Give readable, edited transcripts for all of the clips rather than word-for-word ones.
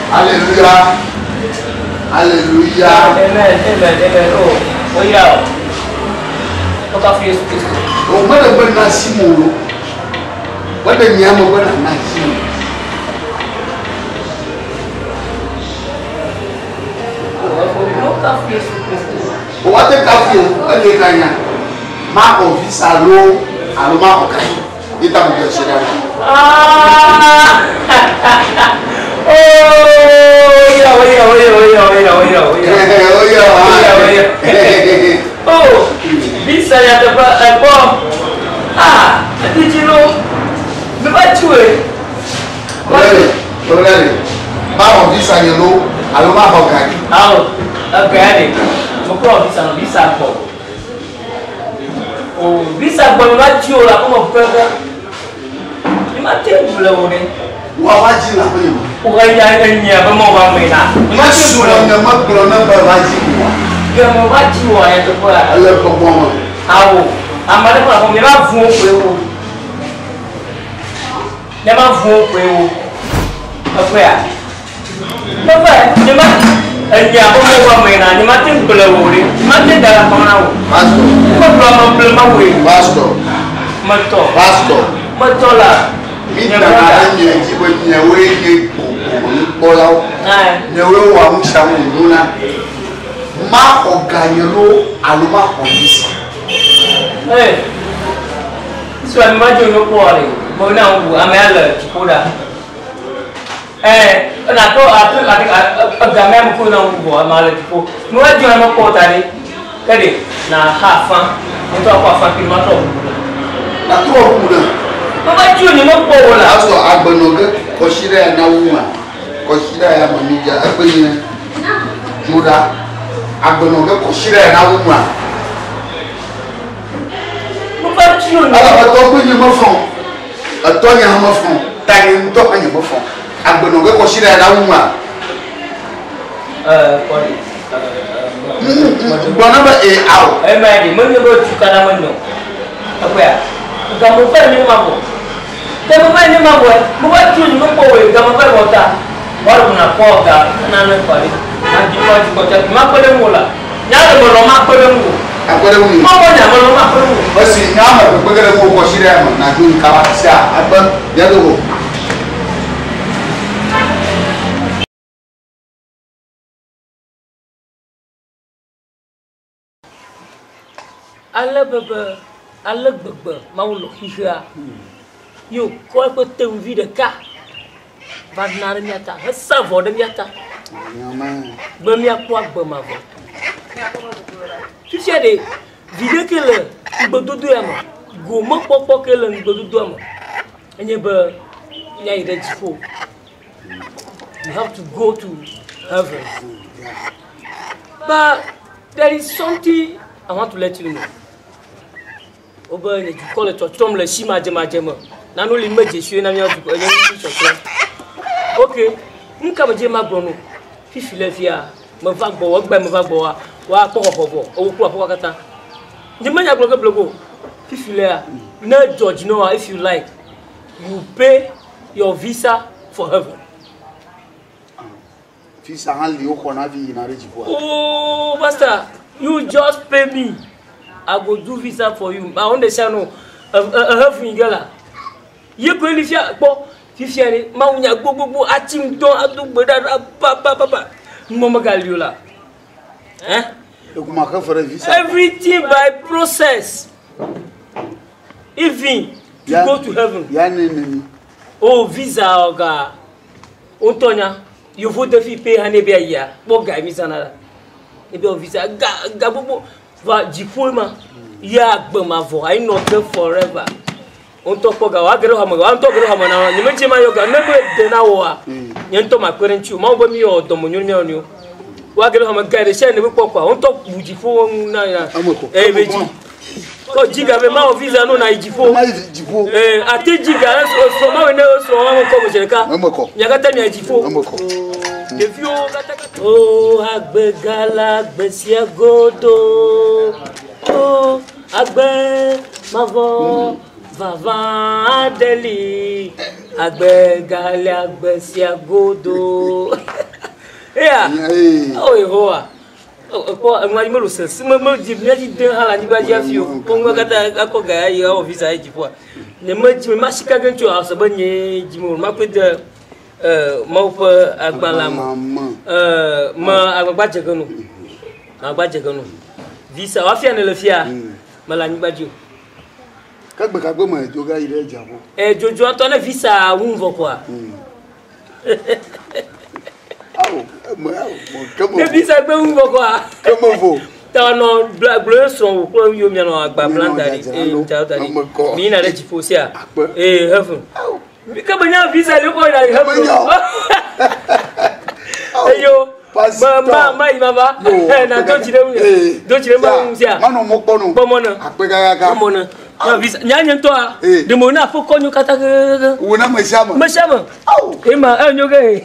Alléluia. Alléluia. Amen, amen, amen. Oh, oyira o. Wokafu Yesu Kristo. O mele be na si mo lo. Wode nyia me be na na si mo. Wokafu Yesu Kristo. O wa te kafu o ele na nya. Ma o visa lo alo ma o kai. Ita mo be se da. Ah! Oh, oyira, oyira, oyira, oyira, oyira, oyira, oyira. Oya. Oya, Oh, visa ya teƒe ekpɔ. Ah, edidi lo. Mi va tsoe. Olele, olele. Ma o visa nye lo alo ma o kai. Awo, ege ya de. Mekɔ visa nɔ visa gbɔ. O visa gbɔ mi va tsi o la kɔmɔ ƒe ge. Mi ma te ŋu le wo ɖe. Wa va dzi la ƒe me. O he ya enyi abe mɔ va me na. Mi ma te ŋu le wo. Nye me gblɔ ne be va dzi wa. Ge me va tsi wɔ ya teƒea. Ele gbɔgbɔ me. Awo, ame aɖe ƒe aƒe mi va vu wo koe wo. Ne ma vu wo koe wo. Eƒea. Mefe, nye ma enyi abe mɔ va me na. Nye ma te ŋu le wo ɖe. Nye ma te da le akɔ na wo. Pastor. Megblɔ ame ble ma woe. Pastor. Metɔ. Pastor. Metɔ la. Mi nana ɖe nye dzi be nyewoe nye gbɔgbɔmenukpɔlawo. Ayi. Nyewoe wɔa nu sia nu wònyo na. Maxɔ ganye loo alo maxɔ visa. Ee, sua mi ma dzo no kpɔ le. Mo na ŋu amea le dziƒo ɖa. Ee, natɔ ate ate egamea me ko na ŋu vɔ amea le dziƒo. Mi ma dzo ame kpɔ ta ɖi. Ke ɖe na xa afã. Ŋutɔ akɔ afã kpi ma trɔ ʋu ɖe. Natrɔ ʋu ɖe. Mi ma dzo nye me kpɔ o la. Pastor agbenɔ ge kɔsiɖa ya na wu ma. Kɔsiɖa ya me mi dza egbe nye dzo ɖa. Agbenɔ ge kɔsiɖa ya na wu ma. Mi ma dzo nye. Elabe tɔgbe nye me fɔ. Etɔ nye hã me fɔ. Ta nye ŋutɔ hã nye me fɔ. Agbenɔ ge kɔsiɖa ya na wu ma. Ee, kɔ ɖi. Gblɔ na be ee awo. Ema ɖi menye be tukaɖa menyo. Eƒea. Game va nye ma vɔ. Game va nye ma vɔ. Mo va tso nye mekpɔ woe game va vɔ ta. Wɔle kuna kpɔ ga nane kɔ ɖi. Na dzi kɔ dzi kɔ tsa. Ma kpe ɖe ŋu la. Nya le melɔ ma kpe ɖe ŋu. Akpe ɖe ŋu. Ma bɔ nya melɔ ma kpe ɖe ŋu. Esi nya me kpekpe ɖe ŋu kɔsiɖa ya me na dzo yi kaba sia akpe ya do go. Ale bebe ale gbegbe Mawu lɔ xixea. Ye wòkɔ eƒe teŋuvi ɖeka va na ɖe mía ta hesa vɔ ɖe mía ta be míakpɔ agbe mavɔ. Fifia ɖe viɖe ke le ŋugbedodo ya me, gomekpɔkpɔ ke le ŋugbedodoa me enye be míayi ɖe dziƒo. You have to go to heaven. But there is something I want to let you know. Wobe nye dukɔ le tsɔtsrɔ̃m le si madzemadze me. Nanu li medze si na míaƒe dukɔ enye nu tsɔtsrɔ̃. Ok, nu ka medze magblɔ no? Fifi le fia, meva gbɔwò, egbe meva gbɔwòa, woakpɔ xɔxɔ vɔ, ewo kple aƒekɔ katã. Nye menya gblɔ ge blego. Fifi lea, ne dzɔ dzi na woa, if you like, you pay your visa for heaven. Visa hã li woxɔna vi yina ɖe dziƒoa. Oh, pastor, you just pay me. I go do visa for you. I understand no. Heaven yi ge la. Ye koe li fia kpɔ fifia ɖe Mawu nya gbogbogbò ati ŋutɔ ado gbe ɖa ɖa pa pa pa pa. Numɔ megali o la. Eh? Ekuma xe fe ɖe visa. Everything by process. Even to go to heaven. Ya ne ne mi. Oh, visa ɔga. Ŋutɔ nya. Yovo de fi pe hã ne be ayia. Kpɔ ga mi zãna la. Ebe wɔ visa ga ga gbogbo va dziƒo ma. Ya agbe mavɔ ayi nɔ te forever. Ŋutɔ kpɔ ga wa ge ɖe xɔme wa ŋutɔ ge ɖe xɔme na nye medze ma yɔ ga ne be de na woa. Nye ŋutɔ ma kpe ɖe ŋuti o. Mawu be mi wɔ dɔmenyo ne miawo nɔewo. Wa ge ɖe xɔme ga ɖe sia ɖe be kpɔ kɔa. Ŋutɔ bu dziƒo ŋu na ya. Eme kɔ. Eye be dzi. Kɔ dzi ga be ma wɔ visa no na yi dziƒo. Ma yi dziƒo. Ee ate dzi ga esrɔ̃ ma wɔ ne esrɔ̃ wa me kɔ me zi ɖeka. Eme kɔ. Mia katã mia dziƒo. Eme kɔ. Ɖeviwo katã katã. O agbe gala agbe sia godo. O agbe mavɔ vava aɖe li. Agbe gale agbe sia godo. Eya. O Yehowa. Ekpɔ enua dzi mele sese me me dzi mía dzi dem hã le anyigba dzi hafi o. Kpɔ nua katã akɔ ga ya yi awɔ visa yi dziƒoa. Nye me dzi me ma sika ge tso ase be nye dzi me o. Makɔe de Mawu ƒe agbalẽa me. Me agbagba dze ge no. Agbagba dze ge no. Visa wafia ne le fia mele anyigba dzi o. Ke gbe ka gbe me dzo ga yi ɖe dziaƒo? Dzodzroa ŋutɔ ne visa ŋu vɔ koa. Awo, me awo, ke me. Ne visa gbe ŋu vɔ koa. Ke me vo. Ta nɔ bla gblɔ srɔ̃ wò kple yo mianɔ agba bla da ɖi. Ee, da da ɖi. Mi yina ɖe dziƒo sia. Ee, heaven. Ke me nya visa le kɔ yina heaven. Eyo. Ma ma ma yi ma va. Na do dzi ɖe ŋu. Do dzi ɖe ma ŋu sia. Manɔ mɔ kpɔ no. Kpɔ mɔ ne. Akpe gagaga. Kpɔ mɔ ne. Nya visa nya nye ŋutɔa. Ɖe mo na aƒekɔ nyo katã gegege. Wo na me sia me. Me sia me. Ema enyo ge.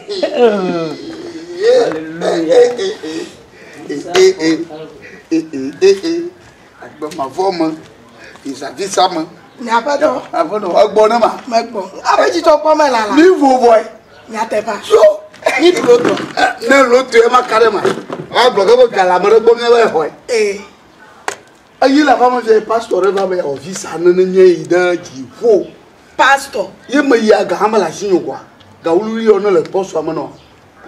Hallelujah. Agbe mavɔ me, visa visa me. Nyaƒetɔ. Aƒenɔ egbɔ ne ma. Megbɔ. Abe dzidzɔ kpɔ me lala. Mi vovɔe. Nyateƒea. So. Mi ɖu loto. Ne loto ye ma ka ɖe ma. Agblɔ ke be gala ame ɖe gbɔ mi va xɔe. Ee. Eyi le aƒeme fia pastor ɖe va be yeawɔ visa nene nye yi ɖe dziƒo. Pastor. Ye me yia ga hã mele asinye o koa. Gawululi yɔ ne le pɔsua me nɔ.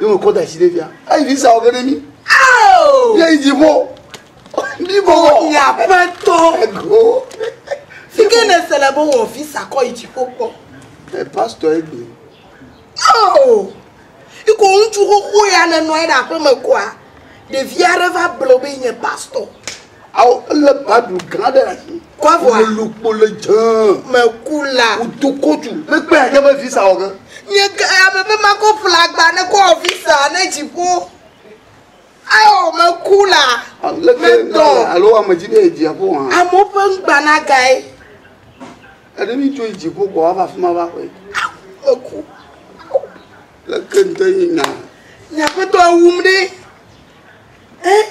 Ye me kɔ da asi ɖe fia. Eyi visa wɔ ge ɖe mi. Ao! Ye yi dziƒo. Mi vɔvɔ. Nyaƒetɔ. Ego. Fi ke ne se le be wɔ visa kɔ yi dziƒo kpɔ. E pastor ye gblɔe. Ao! Iko ŋutsu xoxo ya ne nɔ anyi ɖe aƒeme koa, ɖevi aɖe va gblɔ be nye pastor. Awo ele Bible gã ɖe ɖe asi. Kɔ vɔa? Wole kpo le dzẽ. Meku la. Wodo kotu. Ne kpe adze be visa wɔ ge. Nye ke ame be makɔ ƒle agba ne kɔ wɔ visa ne dziƒo. Awo meku la. Leke Medɔ. alo ame dzi be dziaƒo hã. Amewo ƒe ŋgbana gae. Eɖe mi tso yi dziƒo kɔ woava afi ma va xɔe. Meku. Leke ŋutɔ ye nya. Nyaƒetɔ ewum ɖe. Eh?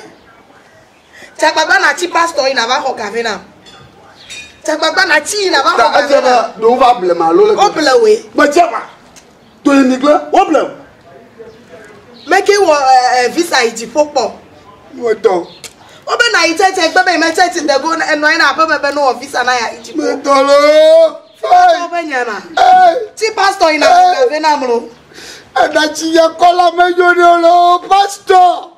Tsagbagba na tsi pastor yi na va xɔ gafe nam. Tsagbagba na tsi yi na va xɔ Ta gafe efia be nam. ɖewo va blema alo leke. Wo ble woe. Metsia ma. To yi mi gblẽ wo ble. Meke wɔ visa yi dziƒo kpɔ. Metɔ. Wo be na yi tsɛtsɛ gbe be yi me tsɛtsi de go enɔ anyi na aƒeme be ne wɔ visa na ya yi dziƒo. Metɔ loo. Tɔ be nya ma. Tsi pastor yi na xɔ gafe nam lo. Eɖatsi ya kɔla menyo ɖe o loo pastor.